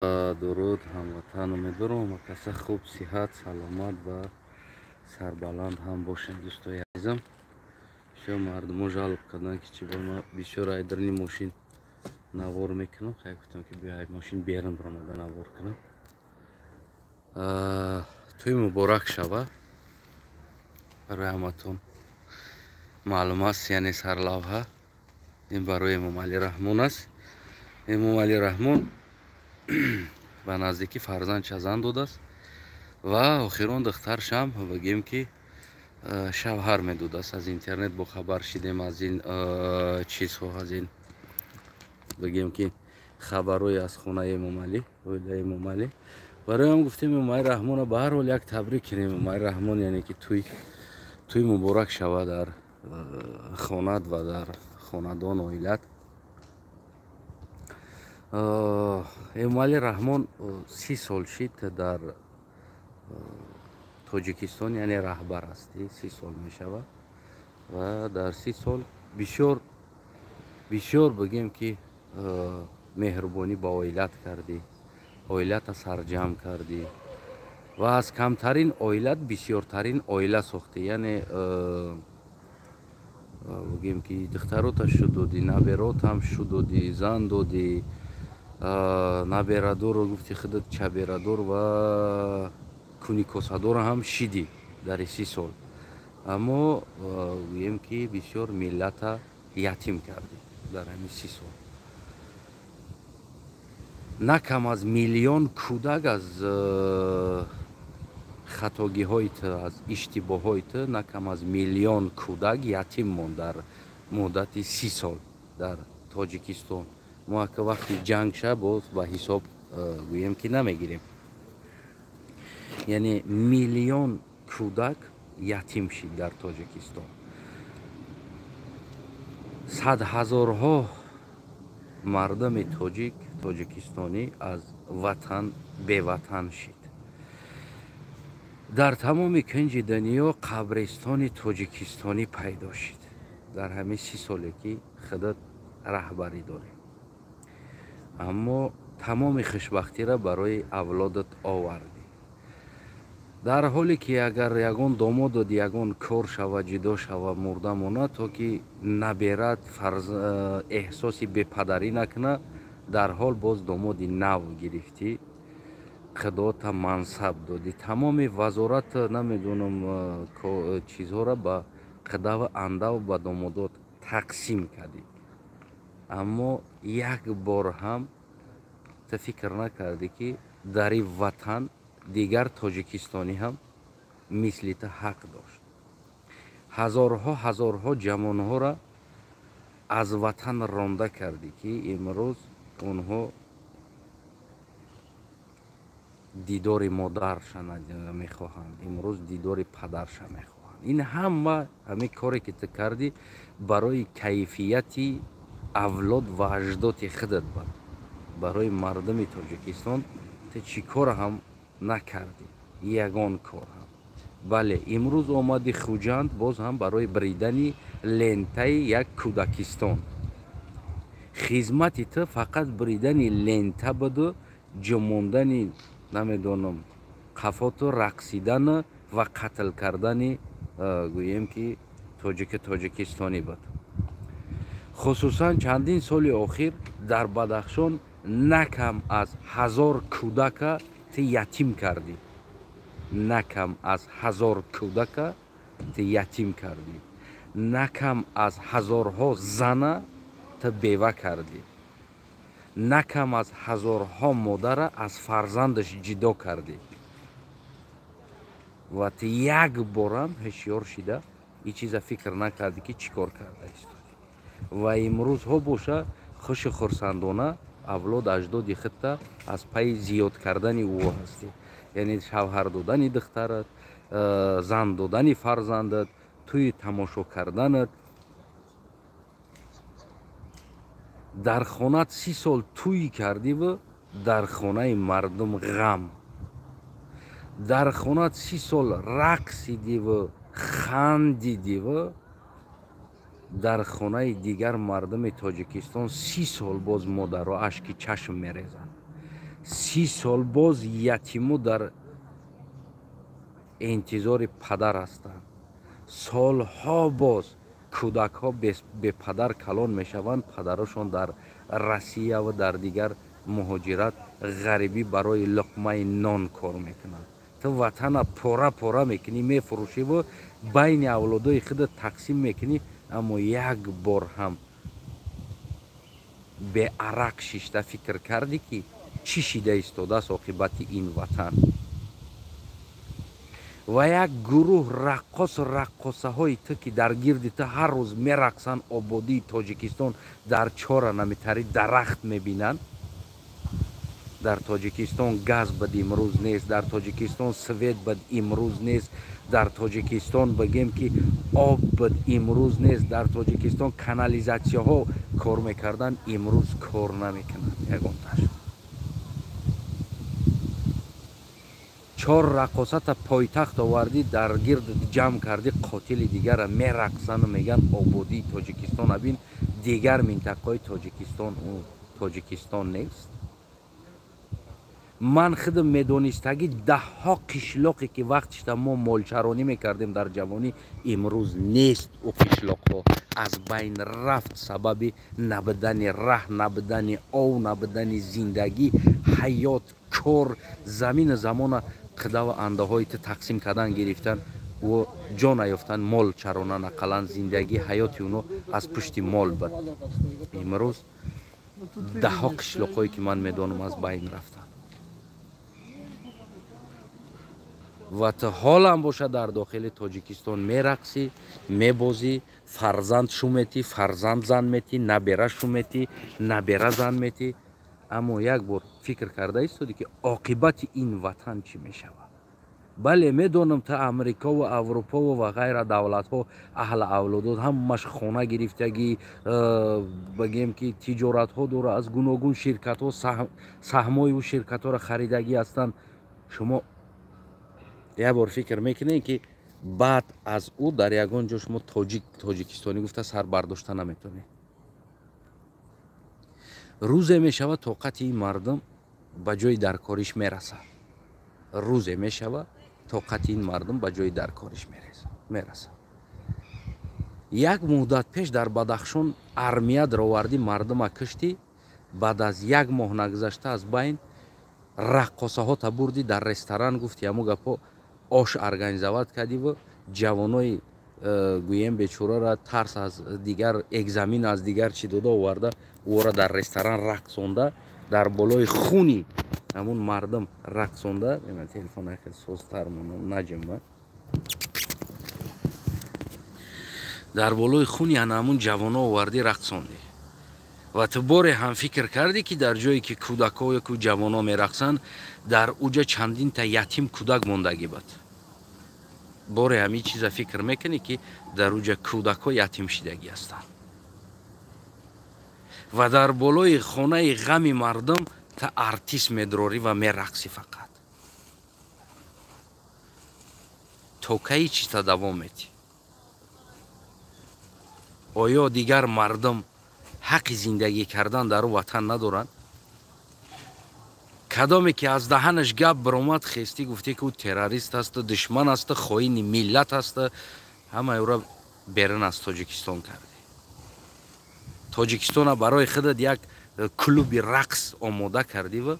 Дуруд, ҳамватан. Умедворам, ҳама каса хуб, сиҳат, саломат ва сарбаланд ҳам бошед, дӯстои азизам. Бисёр мардумо жалоб карданд, ки чӣ бор ма бисёр айдарни мошин навор мекунам. Хай, гуфтам, ки биё, мошин берун баромада навор кунам. Тӯй муборак шава барои ҳаматон. Маълум аст, яъне сарлавҳа ин барои Эмомалӣ Раҳмон аст. Эмомалӣ Раҳмон ба наздикӣ фарзандша зан додааст ва охирон духтаршам, бигем, ки шавҳар медодааст. Аз интернет бохабар шидем, аз ин чизҳо, аз ин, бигем, ки хабарҳои аз хонаи Эмомалӣ, оилаи Эмомалӣ. Барои ҳам гуфтем, Эмомалӣ Раҳмонро ба ҳар ҳол як табрик кунем. Эмомалӣ Раҳмон, яъне ки тӯй муборак шавад дар хонат ва дар хонадон, оилат. Эмомалӣ Раҳмон 30 сол шид дар Тоҷикистон, яъне раҳбар ҳастӣ, 30 сол мешавад. Ва дар 30 сол бисёр, бисёр, бигем, ки меҳрубонӣ ба оилат кардӣ, оилата сарҷамъ кардӣ ва аз камтарин оилат бисёртарин оила сохтӣ. Яъне, бигем, ки духтарота шуд додӣ, наберотам шуд додӣ, зан додӣ, наберадорро гуфти худат чаберадор ва куникосадорро ҳам шидӣ дар 30 сол. Аммо, гӯем, ки бисёр миллата ятим кардӣ дар ҳамин 30 сол. На кам аз миллион кӯдак аз хатогиҳои ту, аз иштибоҳҳои ту, на кам аз миллион кӯдак ятим монд дар муддати 30 сол дар Тоҷикистон. Мо ака вақти ҷанг ша боз ба ҳисоб, гӯем, ки намегирем. Яъне миллион кӯдак ятим шид дар Тоҷикистон. Садҳазорҳо мардами тоҷик, тоҷикистонӣ аз ватан беватан шид. Дар тамоми кунҷи дунё қабристони тоҷикистонӣ пайдо шид дар ҳамин 30 соле, ки худат раҳбарӣ дорӣ. Аммо тамоми хушбахтиро барои авлодат овардӣ, дар ҳоле ки агар ягон домодат ягон кор шава, ҷудо шава, мурда монад, то ки наберад эҳсоси бепадарӣ накунад, дар ҳол боз домоди нав гирифтӣ, қидота мансаб додӣ, тамоми вазорат, намедонам, чизҳоро ба қидаву андав ба домодот тақсим кардӣ. Аммо як бор ҳам ту фикр накардӣ, ки дар ин ватан дигар тоҷикистонӣ ҳам мисли ту ҳақ дошт. Ҳазорҳо, ҳазорҳо ҷавонҳоро аз ватан ронда кардӣ, ки имрӯз онҳо дидори модарша мехоҳанд, имрӯз дидори падарша мехоҳанд. Ин ҳама, ҳамин коре, ки ту кардӣ, барои кайфияти авлод ва аҷдоди худат буд. Барои мардуми Тоҷикистон ту чӣ кор ҳам накардӣ? Ягон кор ҳам. Бале, имрӯз омади Хуҷанд боз ҳам барои бридани лентаи як кӯдакистон. Хизмати ту фақат бридани лента буду ҷумондани, намедонам, қафоту рақсидану ва қатл кардани, гӯем, ки тоҷики тоҷикистонӣ буд. Хусусан чандин соли охир дар Бадахшон на кам аз 1000 кӯдака ту ятим кардӣ, на кам аз 1000 кӯдака ту ятим кардӣ, на кам аз ҳазорҳо зана ту бева кардӣ, на кам аз ҳазорҳо модара аз фарзандаш ҷидо кардӣ. Ва ту як борам ҳушёр шида ин чиза фикр накардӣ, ки чӣ кор карда истодӣ. Ва имрӯзҳо боша, хушу хурсандона авлод аҷдоди худта аз пайи зиёд кардани ӯ ҳастӣ, яъне шавҳар додани духтарат, зан додани фарзандат, тӯи тамошо карданат. Дар хонат 30 сол тӯй кардиву дар хонаи мардум ғам. Дар хонат 30 сол рақсидиву хандидиву дар хонаи дигар мардуми Тоҷикистон 30 сол боз модаро ашки чашм мерезанд. 30 сол боз ятиму дар интизори падар ҳастанд. Солҳо боз кӯдакҳо бепадар калон мешаванд, падарошон дар Россия ва дар дигар муҳоҷират ғарибӣ барои луқмаи нон кор мекунанд. Ту ватана пора пора мекунӣ, мефурӯшиву байни авлодои худат тақсим мекунӣ, аммо як бор ҳам беарақ шишта фикр кардӣ, ки чӣ шида истодааст оқибати ин ватан. Ва як гурӯҳ раққосу раққосаҳои ту, ки дар гирди ту ҳар рӯз мерақсанд, ободии Тоҷикистон дар чора намитари дарахт мебинанд. Дар Тоҷикистон газ бад имрӯз нест, дар Тоҷикистон свет бад имрӯз нест, дар Тоҷикистон бигем ки об бад имрӯз нест, дар Тоҷикистон канализатсияҳо кор мекарданд, имрӯз кор намекунанд ягонташ. 4 раққосата пойтахт овардӣ, дар гирд ҷамъ кардӣ, қотили дигара мерақсану мегӯянд ободии Тоҷикистон. Абин дигар минтақаҳои Тоҷикистон ӯ Тоҷикистон нест. Ман худам медонистагӣ даҳҳо қишлоқе ки вақтишта мо молчаронӣ мекардем дар ҷавонӣ, имрӯз нест. Ӯ қишлоқҳо аз байн рафт сабаби набудани раҳ, набудани ов, набудани зиндагӣ, ҳаёт, кор, замину замона қидаву андаҳои ту тақсим кардан гирифтан, ӯ ҷо наёфтан, мол чаронан, ақаллан зиндагӣ ҳаёти оно аз пушти мол буд. Имрӯз даҳҳо қишлоқҳое ки ман медонам аз байн рафтанд. Ва ту ҳолам бошад дар дохили Тоҷикистон мерақсӣ, мебозӣ, фарзанд шуметӣ, фарзанд зан метӣ, набера шуметӣ, набера зан метӣ. Аммо як бор фикр карда истодӣ, ки оқибати ин ватан чӣ мешавад? Бале, медонам ту Амрикову Аврупову ва ғайра давлатҳо аҳли авлодот ҳамаш хона гирифтагӣ, бигем ки тиҷоратҳо дора, аз гуногун ширкатҳо саҳмҳои ӯ ширкатҳоро харидагӣ ҳастанд. Шумо як бор фикр мекунед, ки баъд аз ӯ дар ягон ҷо шумо тоҷикистонӣ гуфта сар бардошта наметонед. Рӯзе мешавад тоқати ин мардум ба ҷои даркориш мерасад. Рӯзе мешавад тоқати ин мардум ба ҷои даркориш мерасад. Як муддат пеш дар Бадахшон армия даровардӣ, мардума киштӣ, баъд аз як моҳ нагузашта аз байн раққосаҳо та бурдӣ дар ресторан, гуфти ҳамун гапҳо ош организоват кардиву ҷавонои гӯем бечорара тарс аз дигар экзамен аз дигар чӣ дода оварда, ӯро дар ресторан рақсонда, дар болои хуни ҳамун мардум рақсонда. Телефон хел созтар наҷима. Дар болои хуни ана ҳамун ҷавоно овардӣ рақсондӣ. Ва ту боре ҳам фикр кардӣ, ки дар ҷое ки кӯдакҳо яку ҷавоно мерақсанд, дар уҷа чандинта ятим кӯдак мондагӣ буд. Боре ҳамин чиза фикр мекунӣ, ки дар уҷа кӯдакҳо ятимшидагӣ ҳастанд. Ва дар болои хонаи ғами мардум та артист медрорӣ ва мерақсӣ фақат. То кай чизта давом метӣ? Оё дигар мардум ҳаққи зиндагӣ кардан дар ӯ ватан надоранд? Кадоме ки аз даҳанаш гап баромад, хестӣ гуфтӣ, ки ӯ террорист асту, душман асту, хоини миллат асту, ҳамаи ӯро берун аз Тоҷикистон кардӣ. Тоҷикистона барои худат як клуби рақс омода кардиву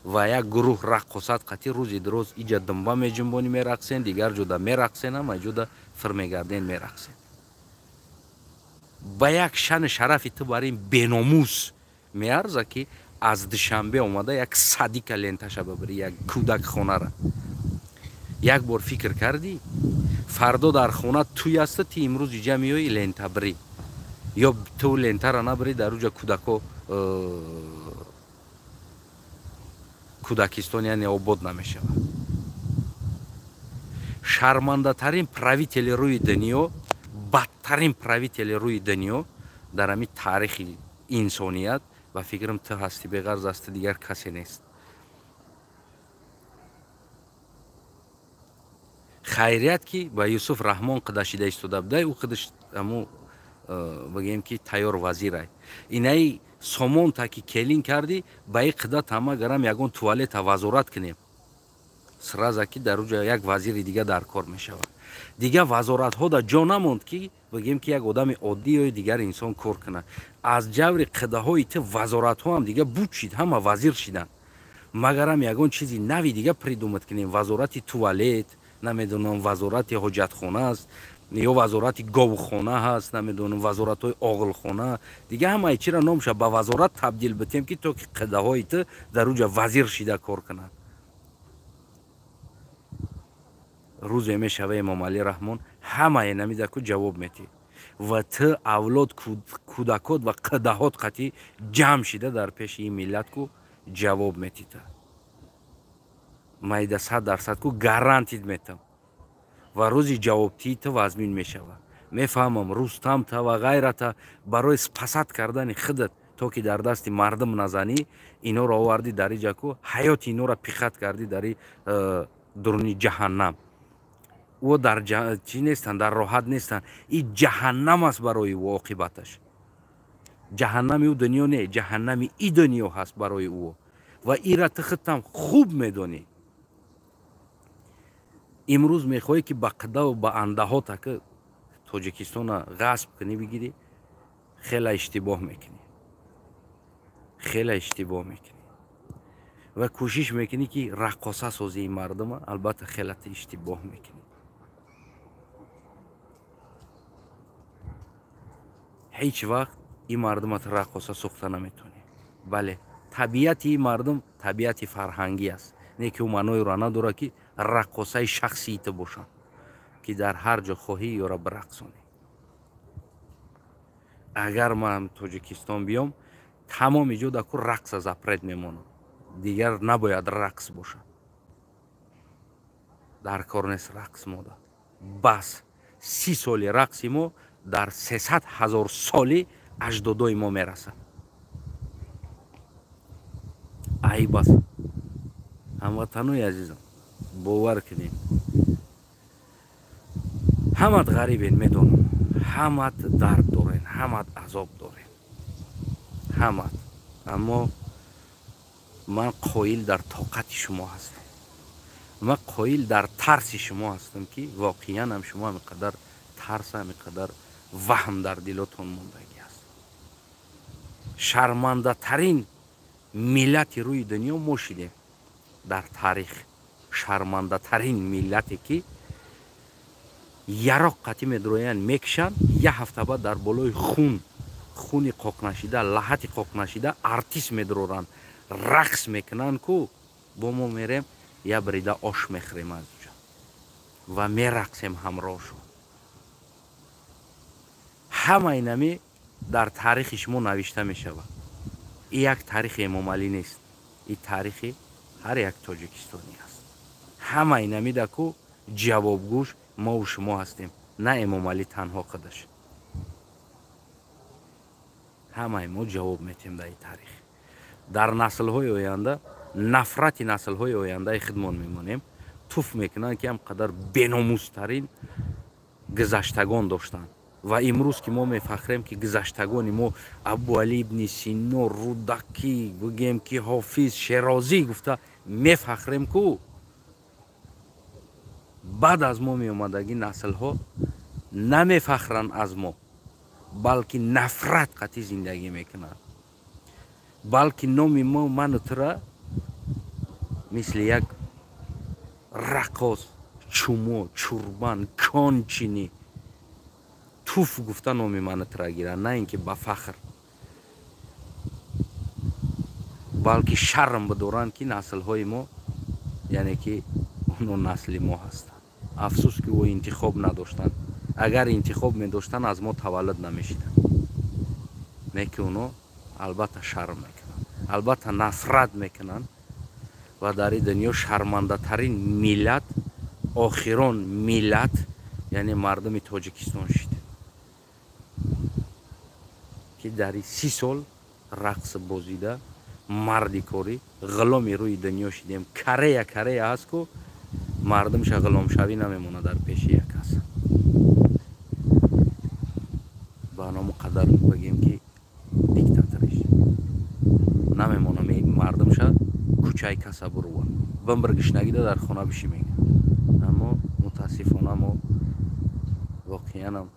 ва як гурӯҳ раққосат қатӣ рӯзи дуроз иҷа думба меҷунбонӣ мерақсен, дигар ҷода мерақсен, ҳама ҷода фир мегарден мерақсен. Ба як шану шарафи ту бар ин беномус меарза, ки аз Душанбе омада як садика ленташа бибирӣ, як кӯдакхонара. Як бор фикр кардӣ, фардо дар хона туй аста, ти имрӯз иҷа меоӣ лента бирӣ, ё ту лентара набирӣ, дар уҷа кӯдако кӯдакистон яъне обод намешавад. Шармандатарин правители рӯи дунё, бадтарин правители рӯи дунё дар ҳамин таърихи инсоният ба фикрам ту ҳастӣ, беғарз аз ту дигар касе нест. Хайрият ки ба Юсуф Раҳмон қидашида истода будай, ӯ худаш ҳамун бигем ки тайёр вазирай. Инаи Сомонта ки келин кардӣ, ба и қида тама гарам ягон туалета вазорат кунем, сразу ки дар уҷа як вазири дига дар кор мешавад. Дигар вазоратҳо да ҷо намонд, ки бигем, ки як одами оддӣ ё дигар инсон кор кунад. Аз ҷаври қидаҳои ту вазоратҳо ҳам дига буд шид, ҳама вазир шиданд. Магарам ягон чизи нави дига придумать кунем: вазорати туалет, намедонам, вазорати ҳоҷатхона аст ё вазорати говхона ҳаст, намедонам, вазоратҳои оғилхона, дига ҳамаи чира номша ба вазорат табдил битем, ки то ки қидаҳои ту дар уҷа вазир шида кор кунад. Рӯзе мешава, Эмомалӣ Раҳмон, ҳамае намидаку ҷавоб метӣ ва ту, авлод, кӯдакот ва қидаҳот қатӣ ҷамъ шида дар пеши ин миллат ку ҷавоб метита. Майда 100% ку гарантид метам ва рӯзи ҷавобтии ту вазмин мешавад. Мефаҳмам, Рустамта ва ғайрата барои спасать кардани худат, то ки дар дасти мардум назанӣ, иноро овардӣ дар иҷа ку ҳаёти инора пихать кардӣ дари дуруни ҷаҳаннам. Ӯ дар чӣ нестанд, дар роҳат нестанд. И ҷаҳаннам аст барои ӯ оқибаташ. Ҷаҳаннами ӯ дунё не, ҷаҳаннами и дунё ҳаст барои ӯ, ва ира ту худтам хуб медонӣ. Имрӯз мехоҳӣ, ки ба қидаву ба андаҳота ки Тоҷикистона ғасб кунӣ, бигирӣ. Хеле иштибоҳ мекунӣ, хеле иштибоҳ мекунӣ ва кӯшиш мекунӣ, ки раққоса созии мардума. Албатта, хеле ту иштибоҳ мекунӣ. Ҳеҷ вақт ин мардумат раққоса сохта наметавонӣ. Бале, табиати ин мардум табиати фарҳангӣ аст, не ки ӯ маъноеро надорад, ки раққосаи шахсии ту бошанд, ки дар ҳар ҷо хоҳӣ ёра бирақсонӣ. Агар ман Тоҷикистон биём, тамоми ҷо даку рақса запрет мемонам. Дигар набояд рақс бошад, дар кор нест рақс мода. Бас, 30 соли рақси мо дар 300 000 соли аҷдодои мо мерасад. Айб аст. Ҳамватанои азизам, бовар кунед, ҳамат ғарибен, медонам, ҳамат дард дорен, ҳамат азоб дорен, ҳамат. Аммо ман қоил дар тоқати шумо ҳастам, ман қоил дар тарси шумо ҳастам, ки воқеан ҳам шумо ҳамин қадар тарс, ҳамин қадар ваҳм дар дилотон мондагӣ аст. Шармандатарин миллати рӯи дунё мо шидем дар таърих, шармандатарин миллате, ки яроқ қатӣ медроянд, мекушанд, як ҳафта баъд дар болои хун, хуни қоқнашида, лаҳати қоқнашида артист медроранд, рақс мекунанд ку. Бо мо мерем, як брида ош мехӯрем аз уҷа ва мерақсем ҳамроҳшон. Ҳамаи нами дар таърихи шумо навишта мешавад. И як таърихи Эмомалӣ нест, и таърихи ҳар як тоҷикистонӣ аст. Ҳамаи намидаку ҷавобгӯш мову шумо ҳастем, на Эмомалӣ танҳо худаш. Ҳамаи мо ҷавоб метем дар ин таърих. Дар наслҳои оянда нафрати наслҳои ояндаи худмон мемонем. Туф мекунанд, ки ҳам қадар беномустарин гузаштагон доштанд. Ва имрӯз ки мо мефахрем, ки гузаштагони мо Абуалӣ ибни Сино, Рӯдакӣ, бигем ки Ҳофиз Шерозӣ гуфта мефахрем ку, баъд аз мо меомадагӣ наслҳо намефахранд аз мо, балки нафрат қатъи зиндагӣ мекунанд, балки номи мо, ману тура, мисли як раққос, чумо, чурбан, конченый туф гуфта номи ману тура гиранд, на ин ки ба фахр, балки шарм бидоранд, ки наслҳои мо, яъне ки оно насли мо ҳастанд. Афсӯс, ки ӯ интихоб надоштанд. Агар интихоб медоштанд, аз мо таваллуд намешиданд. Не ки оно албатта шарм мекунанд, албатта нафрат мекунанд. Ва дар ин дунё шармандатарин миллат, охирон миллат, яъне мардуми Тоҷикистон шид, ки дар 30 сол рақс бозида, марди корӣ, ғуломи рӯи дунё шидем. Корея, Корея ҳаст ку, мардумша ғуломшавӣ намемонад дар пеши як кас. Ба ному қадар бигем, ки диктаториш. кӯчаи каса бурува, бимбир, гишнагида дар хона бишӣ мега. Аммо мутаассифона мо воқеанам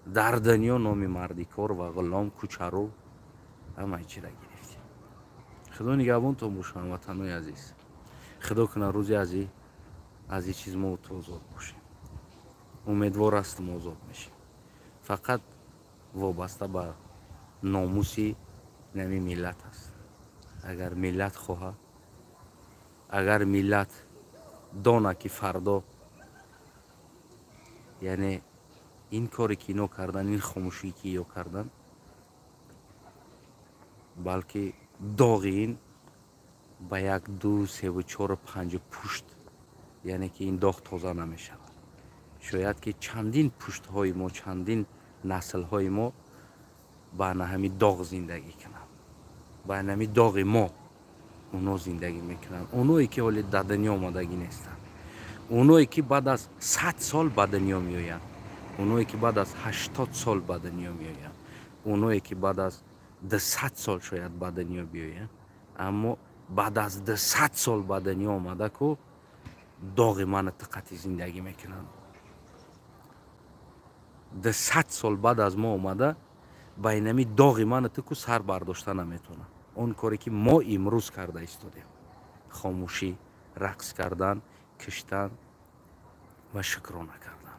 дар дунё номи мардикор ва ғулом, кӯчарӯ, ҳамаи чира гирифтем. Худо нигаҳбонтон боша, ҳамватанои азиз. Худо кунад, рӯзе аз и чиз мо ту озод бошем. Умедвор ҳастам, озод мешем, фақат вобаста ба номуси нами миллат аст. Агар миллат хоҳад, агар миллат дона, ки фардо, яъне ин коре ки ино кардан, ин хомӯшие ки иё кардан, балки доғи ин ба як, ду, севу, чору, панҷу пушт, яъне ки ин доғ тоза намешавад. Шояд ки чандин пуштҳои мо, чандин наслҳои мо ба ҳами доғ зиндагӣ кунанд, ба ҳами доғи мо оно зиндагӣ мекунанд. Оное ки ҳоле дар дунё омадагӣ нестанд, оное ки баъд аз 100 сол ба дунё меоянд, оное ки баъд аз 80 сол ба дунё меоянд, оное ки баъд аз 200 сол шояд ба дунё биёянд. Аммо баъд аз 200 сол ба дунё омада ку доғи мана тиққати зиндагӣ мекунанд. 200 сол баъд аз мо омада, ба инами доғи мана ту ку сар бардошта наметавонад. Он коре ки мо имрӯз карда истодем: хомӯшӣ, рақс кардан, киштан ва шукрона кардан.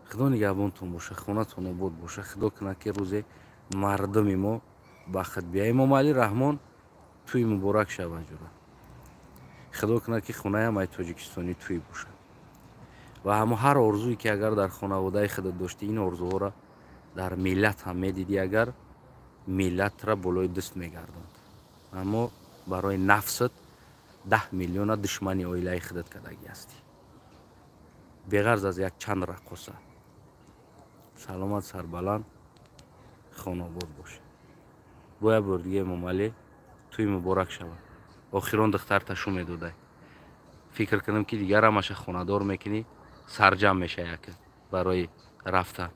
Худо нигаҳбонтон боша, хонатон обод боша. Худо кунад, ки рӯзе мардуми мо бахт бия. Эмомалӣ Раҳмон, тӯй муборак шава, ҷура. Худо кунад, ки хонаи ҳамаи тоҷикистонӣ тӯй бошад ва ҳамо ҳар орзуе ки агар дар хонаводаи худат доштӣ, ин орзуҳоро дар миллат ҳам медидӣ, агар миллатра болои даст мегардонд. Аммо барои нафсат 10 миллиона душмани оилаи худат кардагӣ ҳастӣ, беғарз аз як чанд раққоса. Саломат, сарбаланд, хонобод бошед. Бо як бор дига, Эмомалӣ, тӯй муборак шавад. Охирон духтар ташу медодай, фикр кунам, ки дигар ҳамаша хонадор мекунӣ, сарҷам меша яке барои рафтан.